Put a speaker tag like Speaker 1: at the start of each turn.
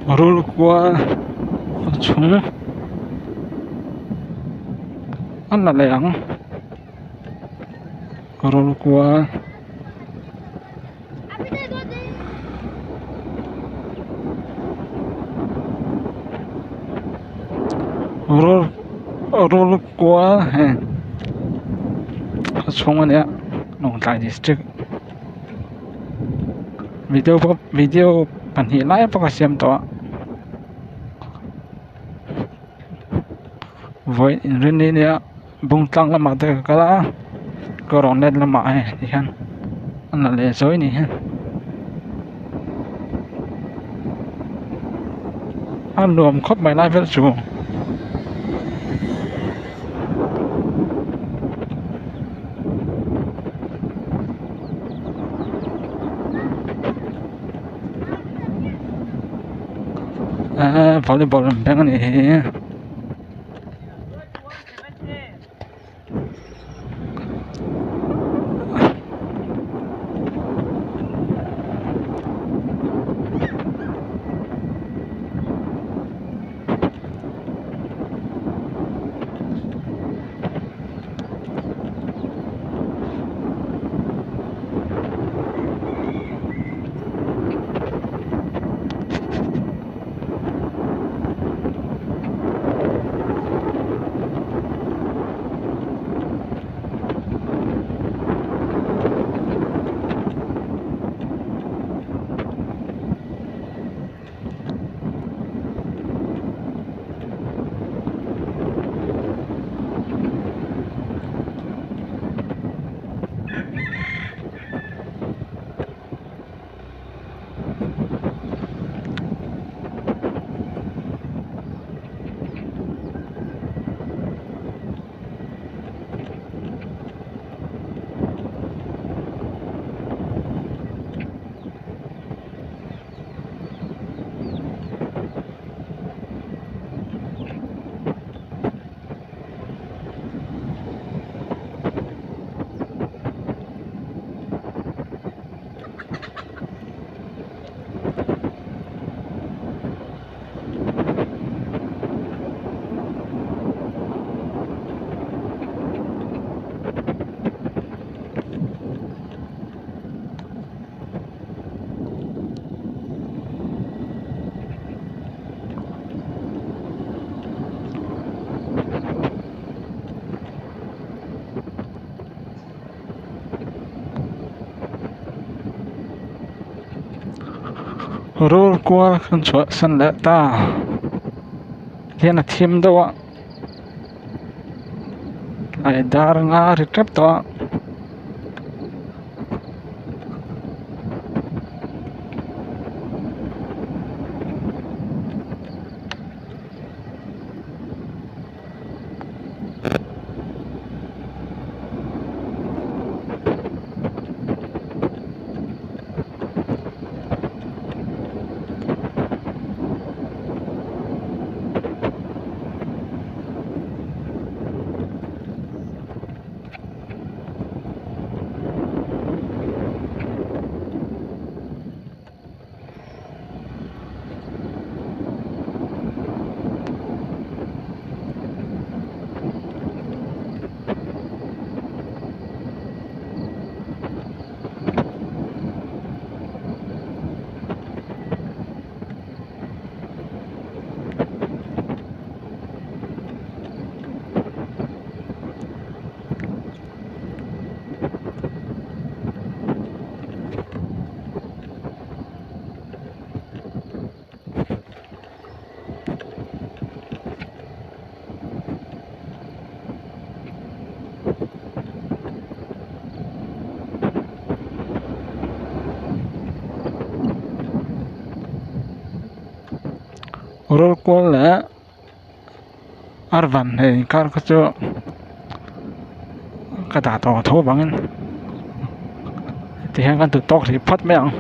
Speaker 1: Rulkual a chhung a la leh ang rulkual. Rulkual hei a chhung a nia Lawngtlai district. Video pawh video pahnih lai pawh ka siam tawh a vawi inrinni nia bung tlang lamah te ka kal a ka rawn let lamah hei tihian a la leh zawi a ni hi a nuam khawp mai lai vel chu. Eee volleyball an beng a nih hi. Rul kual kan chhuahsan leh ta hian a thim deuh a tlai dar nga ri tep tawh a. Rulkual leh arvan hei inkar kha chu ka dah tawh tho vangin tihian kan duh tawk hrih phawt mai ang.